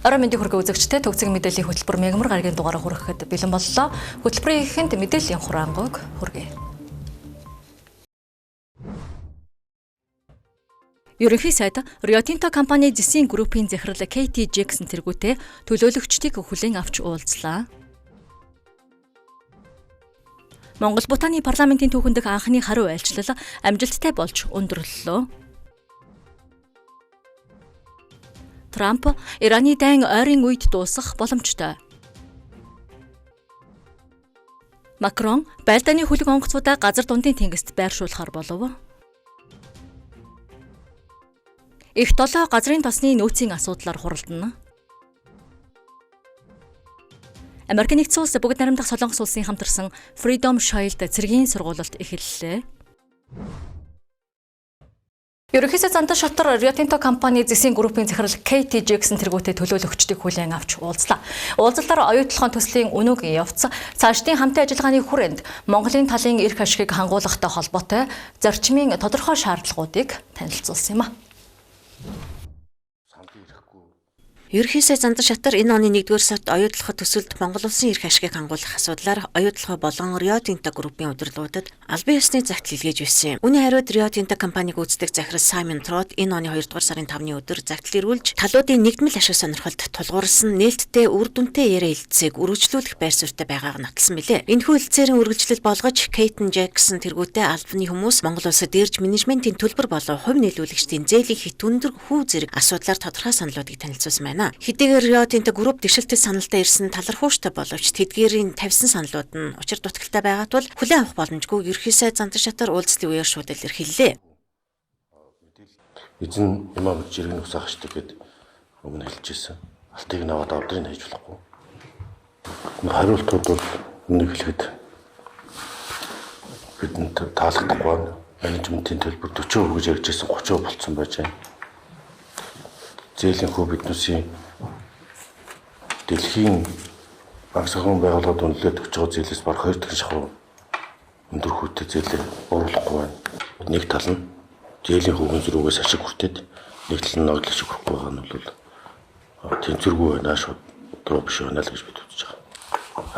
Орой мэндийг хүргэе үзэгчтэй төгсгөн мэдээллийн хөтөлбөр Мегмар гарагийн дугаараа хүрэхэд бэлэн боллоо. Хөтөлбөрийн эхэнд мэдээллийн хураангуйг хүргэе. Ерөнхий сайд Rio Tinto компани зэсийн группийн захирал Кейти Джексон тэргүүтээ төлөөлөгчдийг хүлээн авч уулзлаа. Монгол Бутаны парламентын түүхэн дэх анхны хариу айлчлал амжилттай болж өндөрлөлөө. Трамп Ираны дайн ойрын үед дуусах боломжтой. Макрон байлдааны хүлэг онгоцуудаа газар дундын тэнгист байршуулахар болов. Их долоо газрын тосны нөөцийн асуудлаар хуралдана. Америк нэгдсэн улс бүгд найрамдах Солонгос улсын хамтарсан Freedom Shield цэргийн сургуулалт эхэллээ. Ерөнхий сайд Зандан Шатар Rio Tinto компани зэсийн группийн захирал Кейти Джексон тэргүүтээ төлөөлөгчдийг хүлээн авч уулзлаа. Уулзалтаар оюутлогын төслийн өнөөгийн явц, цаашдын хамтын ажиллагааны хүрээнд Монголын талын эрх ашигыг хангуулахтай холбоотой зарчмын тодорхой шаардлагуудыг танилцуулсан юм а. Ерөнхий сайд Зандан Шатар энэ оны 1-р сард оюутлогын төсөлд Монгол улсын эрх ашигыг хангуулах асуудлаар оюутлогоо болон Rio Tinto группийн удирдлагуудад албан ёсны загтал илгээж байсан юм. Үүний хариуд Rio Tinto компаниг гүйцэтгэх захирал Саймон Трот энэ оны 2-р сарын 5-ны өдөр загтал ирүүлж талуудын нэгдмэл ашиг сонирхолд тулгуурласан нээлттэй үр дүнтэй яриа хэлтсийг үргэлжлүүлэх байр суурьтай байгааг нотолсон билээ. Энэхүү хэлтсээрийн үргэлжлэл болгож Кейтэн Джексон тэргүүтээ албаны хүмүүс Монгол улсад дээрж менежментийн төлбөр болон хувь нийлүүлэгчдийн зээлийн хэт өндөр хүү зэрэг асуудлаар тодорхой саналуудыг танилцуулсан байна. Хэдийгээр Rio Tinto групп дэвшилтэт саналтай ирсэн талархууштай боловч тэдгээрийн тавьсан саналууд нь учир дутагдaltaй байгаа тул хүлээн авах боломжгүй ерөнхий сайд Зандан Шатар уулзлын үеэр шууд илэрхийллээ. Эзэн юмаа мэдж иргэн усаах штэ гэд өмнө хэлжсэн. Алтыг наваад овдрыг хийж болохгүй. Хариултууд бол өмнө хэлэхэд бидэнд таалагдахгүй байна. Менежментийн төлбөр 40% гэж ярьж байсан 30% болцсон байж байна. Зээлийн хүү биднээсийн дэлхийн банк санхүүгийн байгууллагад үнэлээд өгч байгаа зээлээс бараг 2 дахин шахуу өндөр хүүтэй зээлээ бууруулахгүй байна. Нэг тал нь зээлийн хүүгийн зөрүүгээс ашиг хүртээд, нэг тал нь ногдол ашиг хүрэхгүй байгаа нь бол тэнцвэргүй байна, шууд дуруу биш байна л гэж бид үзэж байгаа.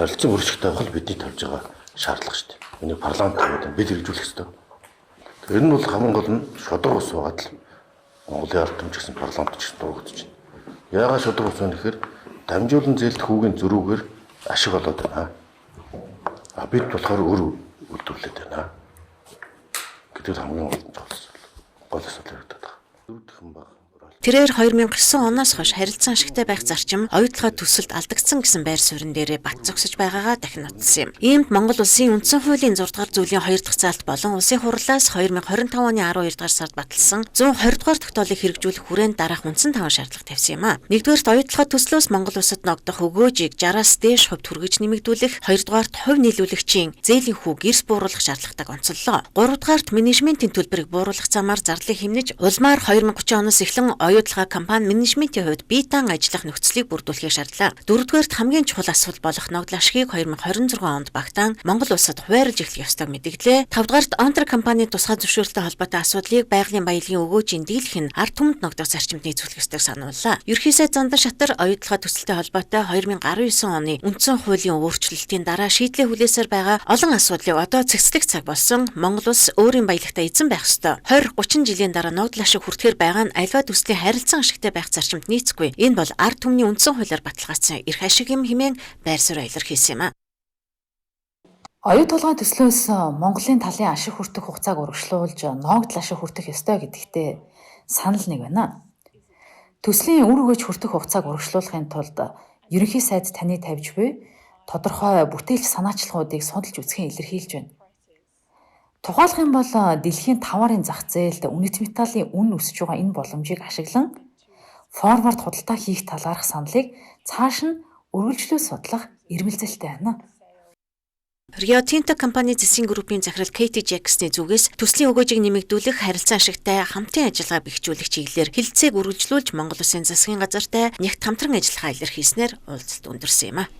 Харилцан хөршигтэй авах л бидний тавьж байгаа шаардлага шүү дээ. Энийг парламент тавиад бид хэрэгжүүлэх ёстой. Тэр нь бол хамгийн гол нь шударга ус байгаад л Монголын ард түмэн ч гэсэн парламент ч гэсэн дургдаж байна. Яагаад шударга ус вэ гэхээр дамжуулан зээлт хүүгийн зөрүүгээр ашиг олоод байна. А бид болохоор өөр үйлдвэрлээд байна. Гэдэг хамгийн гол асуудал яригдаад байгаа. Дөрөв баг. Тэрээр 2009 оноос хойш харилцан ашигтай байх зарчим оюутлогоо төсөлд алдагдсан гэсэн байр суурин дээрээ бат зогсож байгаагаа дахин нотолсон юм. Иймд Монгол улсын үндсэн хуулийн 6 дугаар зүйлийн 2 дахь заалт болон улсын хурлаас 2025 оны 12 дугаар сард баталсан 120 дугаар тогтоолыг хэрэгжүүлэх хүрээнд дараах үндсэн 5 шаардлага тавьсан юм а. Нэгдүгээрт оюутлогоо төслөөс Монгол улсад ногдох өгөөжийг 60-аас дээш хувьд хүргэж нэмэгдүүлэх, хоёрдугаарт хувь нийлүүлэгчийн зээлийн хүүг эрс бууруулах шаардлагатайг онцоллоо. Гуравдугаарт менежментийн төлбөрийг бууруулах замаар зарлыг хэмнэж улмаар 2030 оноос эхлэн оюутлогоо компани менежментийн хувьд бие даан ажиллах нөхцөлийг бүрдүүлэхийг шаардлаа. Дөрөвдүгээрт хамгийн чухал асуудал болох ногдол ашигыг 2026 онд багтаан Монгол улсад хуваарлж эхлэх ёстойг мэдэгдлээ. Тавдугаарт Онтер компани тусгай зөвшөөрөлтэй холбоотой асуудлыг байгалийн баялагын өгөөжийн дийлэх нь ард түмэнд ногдох зарчимд нийцүүлэх ёстойг санууллаа. Ерөнхий сайд Зандан Шатар оюутлогоо төсөлтэй холбоотой 2019 оны үндсэн хуулийн өөрчлөлтийн дараа шийдлээ хүлээсээр байгаа олон асуудлыг одоо цэгцлэх цаг болсон. Монгол улс өөрийн баялагтай эзэн байх ёстой. 20 30 жилийн дараа ногдол ашиг хүртэхээр байгаа нь альва төслийн харилцан ашигтай байх зарчимд нийцэхгүй. Энэ бол ард түмний үндсэн хуулиар баталгаажсан эрх ашиг юм хэмээн байр суурь илэрхийлсэн юм а. Оюу тулгын төслөөс Монголын талын ашиг хүртэх хугацааг урагшлуулж ногдол ашиг хүртэх ёстой гэдэгтээ санал нэг байна. Төслийн үр өгөөж хүртэх хугацааг урагшлуулахын тулд ерөнхий сайд таны тавьж буй тодорхой бүтээлч санаачлагуудыг судалж үзэхин илэрхийлж байна. Тухайлах юм бол дэлхийн таварын зах зээлд үнэт металлын үн өсөж байгаа энэ боломжийг ашиглан форвард худалдаа хийх талаарх саналыг цааш нь үргэлжлүүл судлах эрмэлзэлтэй байна. Rio Tinto компани зэсийн группийн захирал Кейти Джексны зүгээс төслийн өгөөжийг нэмэгдүүлэх харилцан ашигтай хамтын ажиллагаа бэхжүүлэх чиглэлээр хэлэлцээг үргэлжлүүлж Монгол Улсын засгийн газартай нягт хамтран ажиллахаа илэрхийлснээр уулзалт өндөрсөн юм а.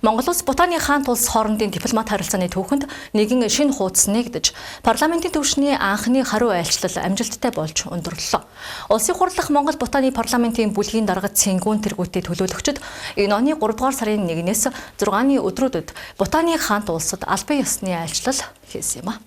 Монгол улс Бутаны хаант улс хоорондын дипломат харилцааны түүхэнд нэгэн шинэ хуудас нээгдэж, парламентын түвшний анхны хариу айлчлал амжилттай болж өндөрлөлөө. Улсын хурлах Монгол Бутаны парламентын бүлгийн дарга Цэнгүүн тэргүүтээ төлөөлөгчд энэ оны 3 дугаар сарын 1-ээс 6-ны өдрүүдэд Бутаны хаант улсад албан ёсны айлчлал хийсэн юм а.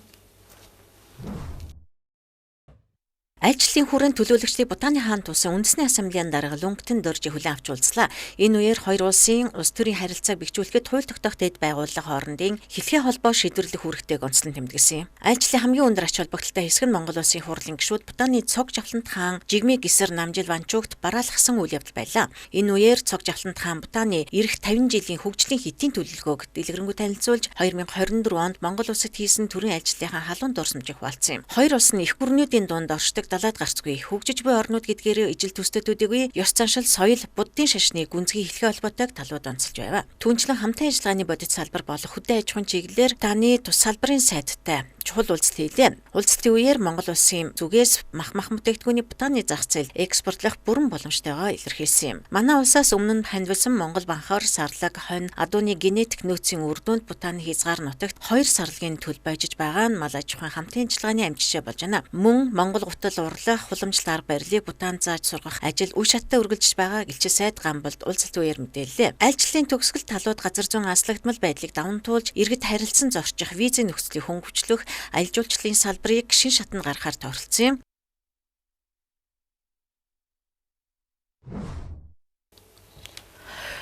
Айлчлалын хүрээнд төлөөлөгчдийг Бутаны хаант улсын үндэсний ассамблеан дарга Лүнгтэн Доржи хүлээн авч уулзлаа. Энэ үеэр хоёр улсын улс төрийн харилцааг бэхжүүлэхэд хууль тогтоох дэд байгууллага хоорондын хэлхээ холбоо шийдвэрлэх үүрэгтэйг онцлон тэмдэглэсэн юм. Айлчлалын хамгийн өндөр ач холбогдолтой хэсэг нь Монгол улсын хурлын гишүүд Бутаны цог жавхлант хаан Жигми Гисэр Намжил Ванчугт бараалхсан үйл явдал байлаа. Энэ үеэр цог жавхлант хаан Бутаны ирэх 50 жилийн хөгжлийн хэтийн төлөвлөгөөг дэлгэрэнгүй танилцуулж 2024 онд Монгол улсад хийсэн төрийн айлчлалынхаа халуун дурсамжийг хуваалцсан юм. Хоёр улс нь их гүрнүүдийн дунд оршдог далайд гарцгүй хөгжиж буй орнууд гэдгээрээ ижил төстэй төдийгүй ёс заншил, соёл, буддын шашны гүнзгий хэлхээ холбоотойг талууд онцолж байв. Түүнчлэн хамтын ажиллагааны бодит салбар болох хөдөө аж ахуйн чиглэлээр Бутаны тус салбарын сайдтай чухал уулзалт хийлээ. Уулзалтын үеэр Монгол улсын зүгээс мах мах бүтээгдэхүүний Бутаны зах зээл экспортлох бүрэн боломжтойгоо илэрхийлсэн юм. Манай улсаас өмнө нь хандвалсан Монгол банхаар сарлаг, хонь, адууны генетик нөөцийн үр дүнд Бутаны хязгаар нутагт 2 сарлагын төл бойжиж байгаа нь мал аж ахуйн хамтын ажиллагааны амт жишээ болж байна. Мөн Монгол гутал урлах, хуламжлалт арга барилыг Бутанд зааж сургах ажил үе шаттай үргэлжиж байгааг элчин сайд Гамболд уулзалт үеэр мэдээллээ. Айлчлалын төгсгөл талууд газар зүүн аслагдмал байдлыг даван туулж, иргэд харилцан зорчих визийн нөхцөлийг хөнгөвчлөх, аялал жуулчлалын салбарыг шин шатанд гаргахаар тохиролцсон юм.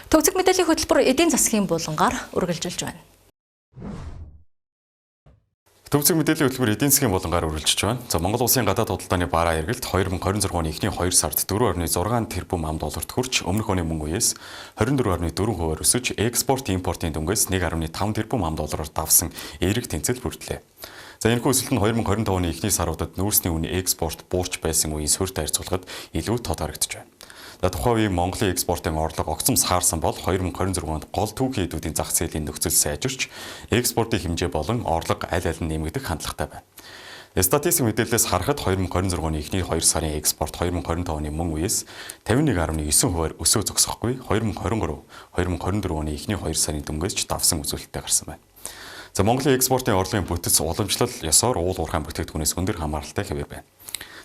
Төвцөг мэдээллийн хөтөлбөр эдийн засгийн булангаар үргэлжилж байна. Төвцөг мэдээллийн хөтөлбөр эдийн засгийн булангаар үргэлжиж байна. За Монгол улсын гадаад худалдааны бараа эргэлт 2026 оны эхний 2 сард 4.6 тэрбум ам долларт хүрч өмнөх оны мөн үеэс 24.4%-аар өсөж экспорт импортын дүнгээс 1.5 тэрбум ам доллараар давсан эерэг тэнцэл бүрдлээ. За энэхүү өсөлт нь 2025 оны эхний саруудад нүүрсний үнэ экспорт буурч байсан үеийн суурьтай харьцуулахад илүү тод харагдаж байна. За тухайн үеийн Монголын экспортын орлого огцом саарсан бол 2026 онд гол түүхийн эдүүдийн зах зээлийн нөхцөл сайжирч экспортын хэмжээ болон орлого аль аль нь нэмэгдэх хандлагатай байна. Статистик мэдээллээс харахад 2026 оны эхний 2 сарын экспорт 2025 оны мөн үеэс 51.9%-аар өсөө зогсохгүй 2023 2024 оны эхний 2 сарын дүнгээс ч давсан үзүүлэлттэй гарсан байна. За Монголын экспортын орлогын бүтэц уламжлал ёсоор уул уурхайн бүтээгдэхүүнээс өндөр хамааралтай хэвээр байна.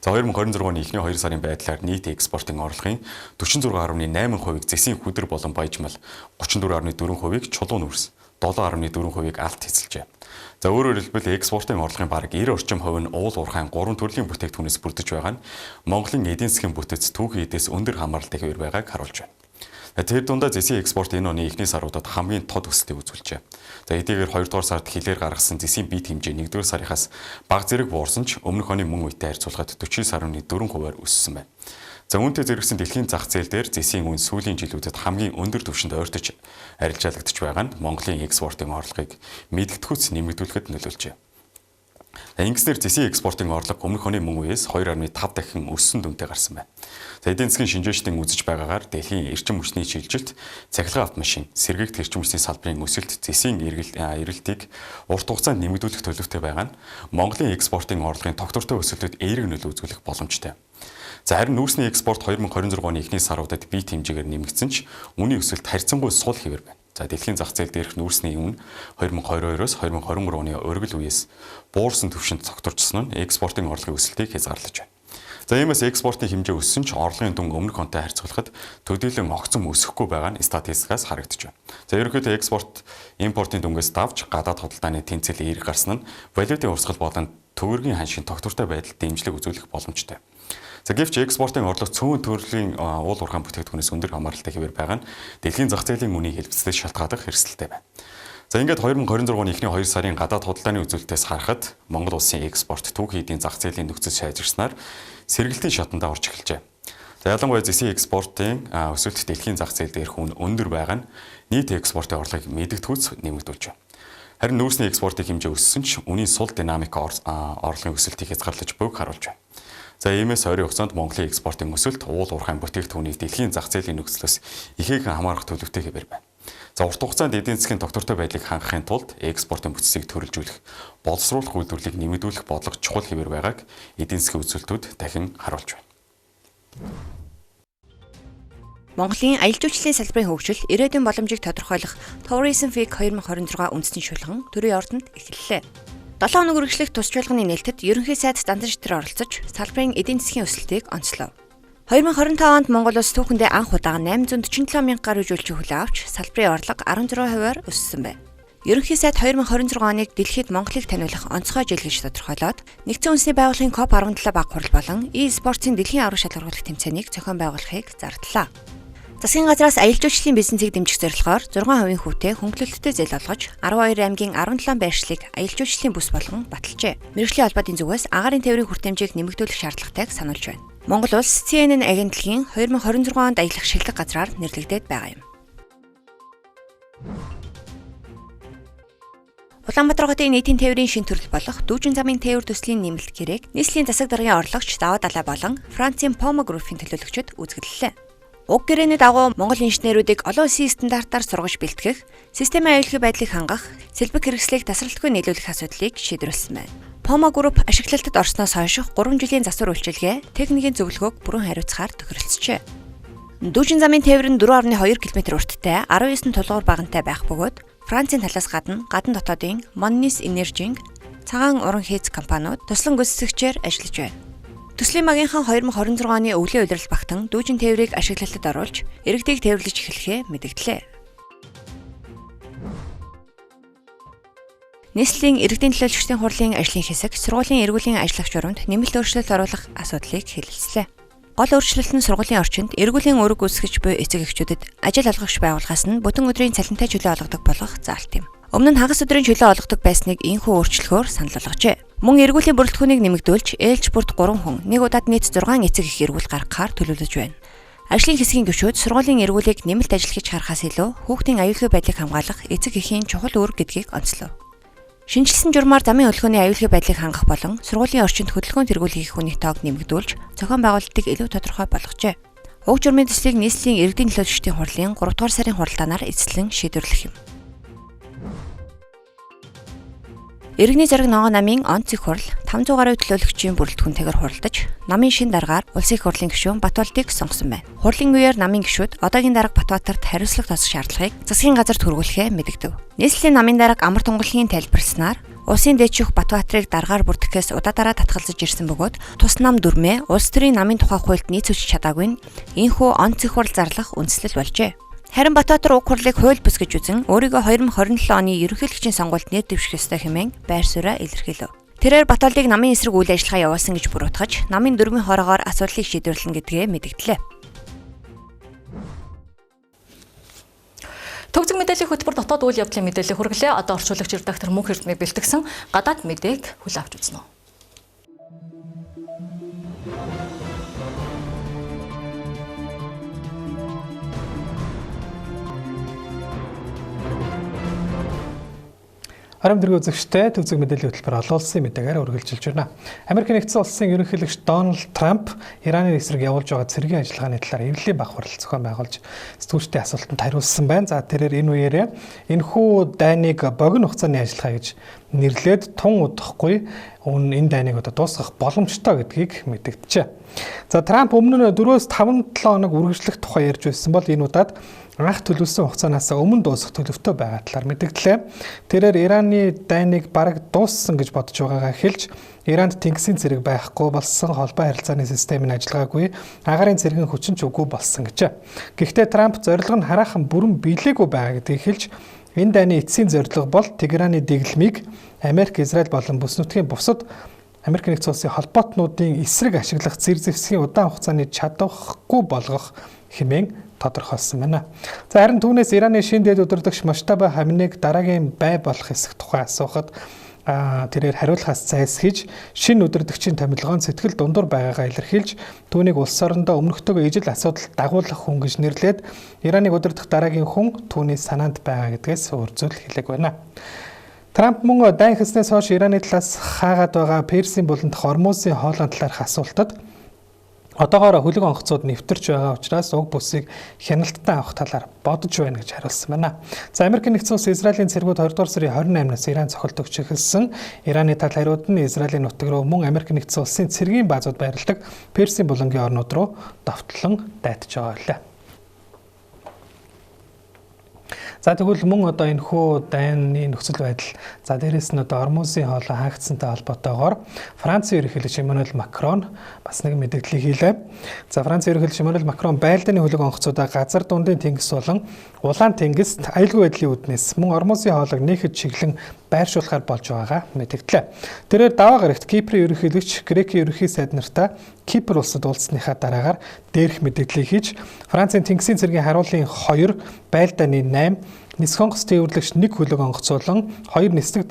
За 2026 оны эхний 2 сарын байдлаар нийт экспортын орлогын 46.8%-ийг зэсийн хүдэр болон баяжмал, 34.4%-ийг чулуун нүрс, 7.4%-ийг алт эзэлжээ. За өөрөөр хэлбэл экспортын орлогын бараг 90 орчим хувь нь уул уурхайн 3 төрлийн бүтээгдэхүүнээс бүрдэж байгаа нь Монголын эдийн засгийн бүтэц түүхийн эдээс өндөр хамааралтай хэвээр байгааг харуулж байна. Тэр дундаа зэсийн экспорт энэ оны эхний саруудад хамгийн тод өсөлтийг үзүүлжээ. За хэдийгээр 2 дугаар сард хилээр гаргасан зэсийн бит хэмжээ 1 дугаар сарынхаас бага зэрэг буурсан ч өмнөх оны мөн үетэй харьцуулахад 49.4%-аар өссөн байна. За үүнтэй зэрэгсэн дэлхийн зах зээл дээр зэсийн үн сүүлийн жилүүдэд хамгийн өндөр түвшинд ойртож арилжаалагдаж байгаа нь Монголын экспортын орлогыг мэдгэдэггүйц нэмэгдүүлэхэд нөлөөлжээ. Ингэснээр зэсийн экспортын орлого өмнөх оны мөн үеэс 2.5 дахин өссөн дүнтэй гарсан байна. За эдийн засгийн шинжээчдийн үзэж байгаагаар дэлхийн эрчим хүчний шилжилт, цахилгаан автомашин, сэргээгдэх эрчим хүчний салбарын өсөлт зэсийн эргэлтийг урт хугацаанд нэмэгдүүлэх төлөвтэй байгаа нь Монголын экспортын орлогын тогтвортой өсөлтөд эерэг нөлөө үзүүлэх боломжтой. За харин нүүрсний экспорт 2026 оны эхний саруудад бит хэмжээгээр нэмэгдсэн ч үнийн өсөлт харьцангуй сул хэвээр байна. За дэлхийн зах зээл дээрх нүүрсний үн 2022-оос 2023 оны оргил үеэс буурсан түвшинд цогторчсон нь экспортын орлогын өсөлтийг хязгаарлаж байна. За иймээс экспортын хэмжээ өссөн ч орлогын дүн өмнөх онтой харьцуулахад төдийлөн огцом өсөхгүй байгаа нь статистикаас харагдаж байна. За ерөнхийдөө экспорт импортын дүнгээс давж гадаад худалдааны тэнцэл эерэг гарсан нь валютын урсгал болон төгрөгийн ханшийн тогтвортой байдалд дэмжлэг үзүүлэх боломжтой. За гэвч экспортын орлого цөөн төрлийн уул уурхайн бүтээгдэхүүнээс өндөр хамааралтай хэвээр байгаа нь дэлхийн зах зээлийн үнийг хэлбэлцлээс шалтгааллах эрсдэлтэй байна. За ингээд 2026 оны эхний 2 сарын гадаад худалдааны үзүүлэлтээс харахад Монгол улсын экспорт түүхийн эдийн зах зээлийн нөхцөл сайжирснаар сэргэлтийн шатандаа орж эхэлжээ. За ялангуяа зэсийн экспортын өсөлт дэлхийн зах зээл дээрх үн өндөр байгаа нь нийт экспортын орлогыг мэдгэдэггүйц нэмэгдүүлж байна. Харин нүүрсний экспортын хэмжээ өссөн ч үнийн сул динамик орлогын өсөлтийг хязгаарлаж буйг харуулж байна. За иймээс ойрын хугацаанд Монголын экспортын өсөлт уул уурхайн бүтээгдэхүүнийг дэлхийн зах зээлийн нөхцлөөс ихээхэн хамаарах төлөвтэй хэвээр байна. За урт хугацаанд эдийн засгийн тогтвортой байдлыг хангахын тулд экспортын бүтцийг төрөлжүүлэх, боловсруулах үйлдвэрлэлийг нэмэгдүүлэх бодлого чухал хэвээр байгааг эдийн засгийн үзүүлэлтүүд дахин харуулж байна. Монголын аялал жуулчлалын салбарын хөгжил, ирээдүйн боломжийг тодорхойлох Tourism Week 2026 үндэсний шулган төрийн ордонд эхэллээ. 7 хоног үргэлжлэх тус чуулганы нээлтэд ерөнхий сайд Зандан шатар оролцож, салбарын эдийн засгийн өсөлтийг онцлов. 2025 онд Монгол улс түүхэндээ анх удаага 847 мянга гаруй жуулчин хүлээн авч, салбарын орлого 16%-аар өссөн байна. Ерөнхий сайд 2026 оныг дэлхийд Монголыг таниулах онцгой жил гэж тодорхойлоод, Нэгдсэн Үндэсний Байгууллагын COP17 баг хурал болон e-спортын дэлхийн аварга шалгаруулах тэмцээнийг зохион байгуулахыг зардлаа. Засгийн газраас аялал жуулчлалын бизнесийг дэмжих зорилгоор 6% хүүтэй хөнгөлөлттэй зээл олгож 12 аймгийн 17 байршлыг аялал жуулчлалын бүс болгон баталжээ. Мэргэжлийн холбоотын зүгээс агаарын тээврийн хүртээмжийг нэмэгдүүлэх шаардлагатайг сануулж байна. Монгол улс CNN агентлагийн 2026 онд аялах шилдэг газраар нэрлэгдээд байгаа юм. Улаанбаатар хотын нийтийн тээврийн шин төрөл болох дүүжин замын тээвэр төслийн нэмэлт гэрээг нийслэлийн засаг даргын орлогч Даваа Далай болон Францын Poma Group-ийн төлөөлөгчид үзэсгэлэнлээ. Уг гэрээний дагуу Монгол инженерүүдийг олон улсын стандартаар сургаж бэлтгэх, системийн аюулгүй байдлыг хангах, сэлбэг хэрэгслийг тасралтгүй нийлүүлэх асуудлыг шийдвэрлэсэн байна. Poma Group ашиглалтад орсноос хойших 3 жилийн засвар үйлчилгээ, техникийн зөвлөгөөг бүрэн хариуцахаар тохиролцжээ. Дүүжин замын тээвэр нь 4.2 км урттай 19 тулгуур баганатай байх бөгөөд Францын талаас гадна гадна дотоодын Monnis Energy-ийн цагаан уран хийц компаниуд туслан гүйцэтгэгчээр ажиллаж байна. Төслийн багийнхан 2026 оны өвлийн улирал багтан дүүжин тээврийг ашиглалтад оруулж, иргэдийг тээвэрлэж эхлэхээ мэдэгдлээ. Нийслэлийн иргэдийн төлөөлөгчдийн хурлын ажлын хэсэг сургуулийн эргүүлийн ажиллагч журамд нэмэлт өөрчлөлт оруулах асуудлыг хэлэлцлээ. Гол өөрчлөлт нь сургуулийн орчинд эргүүлийн үүрэг гүйцэтгэж буй эцэг эхчүүдэд ажил олгогч байгууллагаас нь бүтэн өдрийн цалинтай чөлөө олгодог болгох заалт юм. Өмнө нь хагас өдрийн чөлөө олгодог байсныг энэхүү өөрчлөхөөр санал болгожээ. Мөн эргүүлийн бүрэлдэхүүнийг нэмэгдүүлж, ээлж бүрт 3 хүн, нэг удаад нийт 6 эцэг эх эргүүл гаргахаар төлөвлөж байна. Ажлын хэсгийн гишүүд сургуулийн эргүүлийг нэмэлт ажил гэж харахаас илүү хүүхдийн аюулгүй байдлыг хамгаалах эцэг эхийн чухал үүрэг гэдгийг онцлов. Шинэчилсэн журмаар замын хөдөлгөөний аюулгүй байдлыг хангах болон сургуулийн орчинд хөдөлгөөн тэргүүлэх хийх хүний тоог нэмэгдүүлж, зохион байгуулалтыг илүү тодорхой болгожээ. Уг журмын төслийг нийслэлийн иргэдийн төлөөлөгчдийн хурлын 3 дугаар сарын хуралдаанаар эзлэн шийдвэрлэх юм. Иргэний зориг ногоон намын онц их хурал 500 гаруй төлөөлөгчийн бүрэлдэхүүнтэйгээр хуралдаж, намын шин даргаар улсын их хурлын гишүүн Батболдыг сонгосон байна. Хурлын үеэр намын гишүүд одоогийн дарга Батбаатарт хариуцлага тооцох шаардлагыг засгийн газарт хүргүүлэхээ мэдэгдэв. Нийслэлийн намын дарга Амар Тунгалгийн тайлбарласнаар улсын дээд шүүх Батбаатарыг даргаар бүртгэхээс удаадаараа татгалзаж ирсэн бөгөөд тус нам дүрмээ улс төрийн намын тухай хуульд нийцүүлж чадаагүй нь энэхүү онц их хурал зарлах үндслэл болжээ. Харин Батбаатар уг хурлыг хууль бус гэж үзэн өөрийгөө 2027 оны ерөнхийлөгчийн сонгуульд нэр дэвших ёстой хэмээн байр сууриа илэрхийлв. Тэрээр Батболдыг намын эсрэг үйл ажиллагаа явуулсан гэж буруутгаж, намын дүрмийн хоороогоор асуудлыг шийдвэрлэнэ гэдгээ мэдэгдлээ. Төгзөг мэдээллийн хөтөлбөр дотоод үйл явдлын мэдээлэл хүргэлээ. Одоо орчуулагч редактор Мөнх Эрдэнэ бэлтгэсэн гадаад мэдээг хүлээн авч үзнэ. Орон дэрэг үзэгчтэй төвзөг мэдээллийн хөтөлбөр олон улсын мэдээгээр үргэлжилж байна. Америк нэгдсэн улсын ерөнхийлөгч Дональд Трамп Ираны эсрэг явуулж байгаа цэргийн ажиллагааны талаар эвлэлийн баг хурал зохион байгуулж сэтгүүлчдийн асуултанд хариулсан байна. За тэрээр энэ үеэрээ энэхүү дайныг богино хугацааны ажиллагаа гэж нэрлээд тун удахгүй энэ дайныг одоо дуусгах боломжтой гэдгийг мэдэгджээ. За Трамп өмнө нь 4-5 7 хоног үргэлжлэх тухай ярьж байсан бол энэ удаад анх төлөвлөсөн хугацаанаас өмнө дуусгах төлөвтэй байгаа талаар мэдэгдлээ. Тэрээр Ираны дайныг бараг дууссан гэж бодож байгаагаа хэлж, Иранд тэнгисийн цэрэг байхгүй болсон, холбоо харилцааны систем нь ажиллагаагүй, агаарын цэргийн хүчин ч үгүй болсон гэжээ. Гэхдээ Трамп зорилго нь хараахан бүрэн биелээгүй байгаа гэдгийг хэлж, энэ дайны эцсийн зорилго бол Тегераны дэглэмийг Америк, Израиль болон бүс нутгийн бусад Америк нэгдсэн улсын холбоотнуудын эсрэг ашиглах зэр зэвсгийн удаан хугацааны чадваргүй болгох хэмээн тодорхойлсон байна. За харин түүнээс Ираны шинэ дээд удирдагч Можтаба Хамнег дараагийн бай болох хэсэг тухай асуухад тэрээр хариулахаас зайлсхийж шинэ удирдагчийн томилгоон сэтгэл дундуур байгаагаа илэрхийлж түүнийг улс орондоо өмнөхтэйгөө ижил асуудал дагуулах хүн гэж нэрлээд Ираныг удирдах дараагийн хүн түүний санаанд байгаа гэдгээс өөр зүйл хэлээг байна. Трамп мөн дайн хэснээс хойш Ираны талаас хаагаад байгаа Персийн булан дахь Ормузын хоолойн талаарх асуултад одоогоор хөлөг онгоцууд нэвтэрч байгаа учраас уг бүсийг хяналттай авах талаар бодож байна гэж хариулсан байна. За Америк нэгдсэн улс Израилийн цэргүүд 20 дугаар сарын 28-наас Иран цохилт өгч эхэлсэн. Ираны тал хариуд нь Израилийн нутаг руу мөн Америк нэгдсэн улсын цэргийн баазууд байрладаг Персийн булангийн орнууд руу довтлон дайтж байгаа байлаа. За тэгвэл мөн одоо энэ хүү дайны нөхцөл байдал, за дээрэс нь одоо Ормузын хоолой хаагдсантай холбоотойгоор Францын ерөнхийлөгч Эммануэль Макрон бас нэг мэдээллийг хийлээ. За Францын ерөнхийлөгч Эммануэль Макрон байлдааны хөлөг онгоцуудаа газар дундын тэнгис болон улаан тэнгист аюулгүй байдлын үүднээс мөн Ормузын хоолойг нээхэд чиглэн байршуулахар болж байгаагаа мэдгдлээ. Тэрээр даваа гарагт Киприйн ерөнхийлөгч, Грекийн ерөнхий сайд нартай Кипр улсад уулзсныхаа дараагаар дээрх мэдээллийг хийж Францын тэнгисийн цэргийн харуулын 2, байлдааны 8, нисэх онгоц тээвэрлэгч 1 хөлөг онгоцуулан 2 нисдэг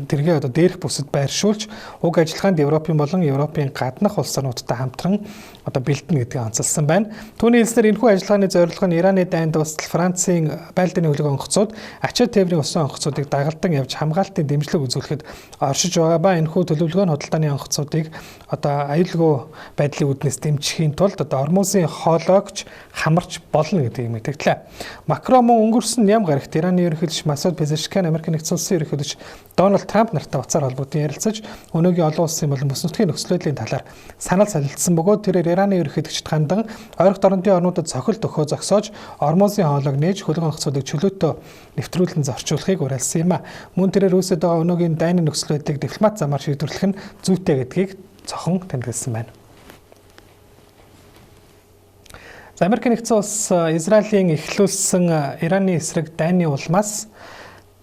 тэргээ одоо дээрх бүсэд байршуулж уг ажиллагаанд Европын болон Европын гаднах улс орнуудтай хамтран одоо бэлдэнэ гэдгийг онцолсон байна. Түүний хэлснээр энэхүү ажиллагааны зорилго нь Ираны дайнд дуустал Францын байлдааны хөлөг онгоцууд ачаа тээврийн усан онгоцуудыг дагалдан явж хамгаалтын дэмжлэг үзүүлэхэд оршиж байгаа ба энэхүү төлөвлөгөө нь худалдааны онгоцуудыг одоо аюулгүй байдлын үүднээс дэмжихийн тулд одоо Ормузын хоолойгч хамарч болно гэдгийг мэдгдлээ. Макрон мөн өнгөрсөн ням гарагт Ираны ерөнхийлөгч Масуд Пезешкиан, Америк нэгдсэн улсын ерөнхийлөгч Дональд Трамп нартай утсаар холбогдсон ярилцаж өнөөгийн олон улсын болон бүс нутгийн нөхцөл байдлын талаар санал солилцсон бөгөөд тэрээр Ираны ерөнхийлөгчд хандан ойрох дорнодын орнуудад цохилт өгөхөө зогсоож Ормузын хоолойг нээж хөлөг онгоцуудыг чөлөөтөө нэвтрүүлэн зорчуулахыг уриалсан юм а. Мөн тэрээр үүсэт байгаа өнөөгийн дайны нөхцөл байдлыг дипломат замаар шийдвэрлэх нь зүйтэй гэдгийг цохон тэмдэглэсэн байна. За Америк нэгдсэн улс Израилийн эхлүүлсэн Ираны эсрэг дайны улмаас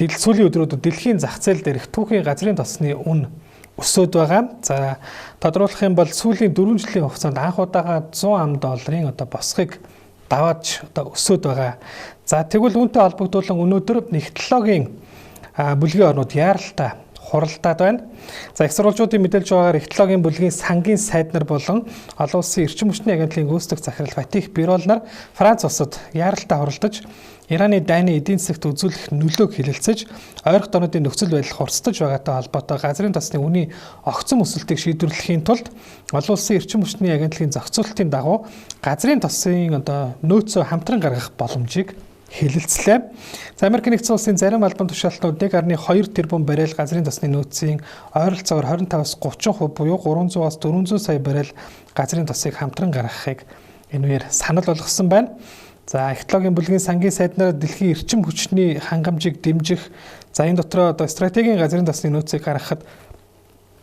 сүүлийн өдрүүдэд дэлхийн зах зээл дээрх түүхийн газрын тосны үн өсөөд байгаа. За тодруулах юм бол сүүлийн 4 жилийн хугацаанд анх удаага 100 ам долларын одоо босхийг давааж одоо өсөөд байгаа. За тэгвэл үүнтэй холбогдуулан өнөөдөр нэгтлогийн бүлгийн орнууд яаралтай хуралдаад байна. За их сурвалжуудын мэдээлж байгаагаар Ихтлогийн бүлгийн сангийн сайд нар болон олон улсын эрчим хүчний агентлагийн гүйцэтгэх захирал Фатих Бирол нар Франц улсад яаралтай хуралдаж Ираны дайны эдийн засагт үзүүлэх нөлөөг хэлэлцэж ойрох дорнодын нөхцөл байдал хурцтаж байгаатай холбоотой газрын тосны үнийн огцом өсөлтийг шийдвэрлэхийн тулд олон улсын эрчим хүчний агентлагийн зохицуултын дагуу газрын тосын одоо нөөцөө хамтран гаргах боломжийг хэлэлцлээ. За Америк нэгдсэн улсын зарим албан тушаалтнууд 1.2 тэрбум баррел газрын тосны нөөцийн ойролцоогоор 25-аас 30% буюу 300-аас 400 сая баррел газрын тосыг хамтран гаргахыг энэ үеэр санал болгосон байна. За Ихтлогийн бүлгийн сангийн сайд нар дэлхийн эрчим хүчний хангамжийг дэмжих, за энэ дотроо одоо стратегийн газрын тосны нөөцийг гаргахад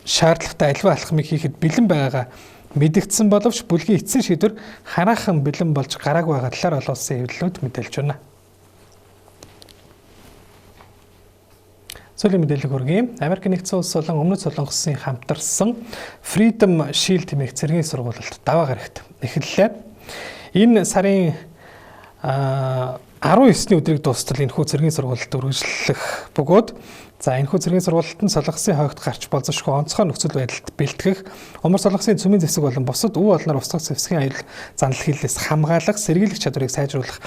шаардлагатай аливаа алхмыг хийхэд бэлэн байгаагаа мэдэгдсэн боловч бүлгийн эцсийн шийдвэр хараахан бэлэн болж гараагүй байгаа талаар олон улсын хэвлэлүүд мэдээлж байна. Сүүлийн мэдээлэл хүргэе. Америк нэгдсэн улс болон Өмнөд Солонгосын хамтарсан Freedom Shield хэмээх цэргийн сургуулилт даваа гарагт эхэллээ. Энэ сарын 19-ний өдрийг дуустал энэхүү цэргийн сургуульд үргэлжлэх бөгөөд за энэхүү цэргийн сургуульд нь Солонгосын хойгт гарч болзошгүй онцгой нөхцөл байдалд бэлтгэх, Умар Солонгосын цөмийн зэвсэг болон бусад өв олноор устгах зэвсгийн аюул занал хийлээс хамгаалах, сэргийлэх чадварыг сайжруулах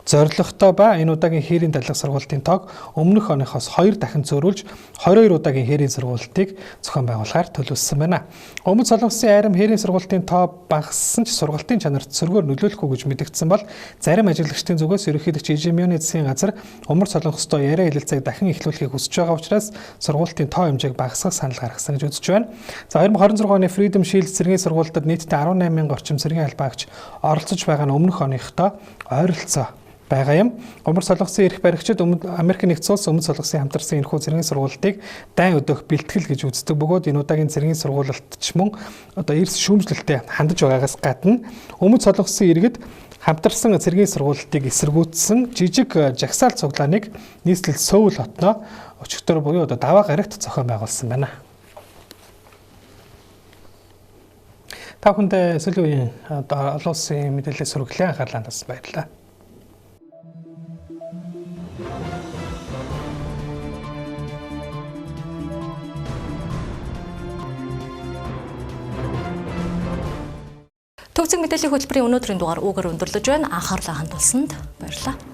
зорилготой ба энэ удаагийн хээрийн даллах сургуулийн тоог өмнөх оныхоос 2 дахин зөөрүүлж 22 удаагийн хээрийн сургуулилтыг зохион байгуулахаар төлөвлөсөн байна. Өмнөд Солонгосын айрам хээрийн сургуулийн тоо багассан ч сургалтын чанарт сөргөөр нөлөөлөхгүй гэж мэдэгдсэн бол зарим ажиглагчдын зүгээс ерөнхийлөгч Ижимёны засгийн газар Умар Солонгостой яриа хэлэлцээг дахин эхлүүлэхийг хүсэж байгаа учраас сургуулийн тоо хэмжээг багасгах санал гаргасан гэж үзэж байна. За 2026 оны Freedom Shield цэргийн сургуульд нийтдээ 18,000 орчим цэргийн албаагч оролцож байгаа нь өмнөх оныхтой ойролцоо байгаа юм. Умар Солонгосын эрх баригчид Америк нэгдсэн улс Өмнөд Солонгосын хамтарсан энэхүү цэргийн сургуулилтыг дайн өдөөх бэлтгэл гэж үздэг бөгөөд энэ удаагийн цэргийн сургуулилт ч мөн одоо эрс шүүмжлэлтэй хандаж байгаагаас гадна Өмнөд Солонгосын иргэд хамтарсан цэргийн сургуулилтыг эсэргүүцсэн жижиг жагсаал цуглааныг нийслэл Сөүл хотноо өчигдөр буюу одоо даваа гарагт зохион байгуулсан байна. Та бүхэндээ сүүлийн үеийн одоо олон улсын мэдээлэлээс хүргэлээ анхаарлаа хандуулсан баярлалаа. Төвцөг мэдээллийн хөтөлбөрийн өнөөдрийн дугаар үүгээр өндөрлөж байна. Анхаарлаа хандуулсанд баярлалаа.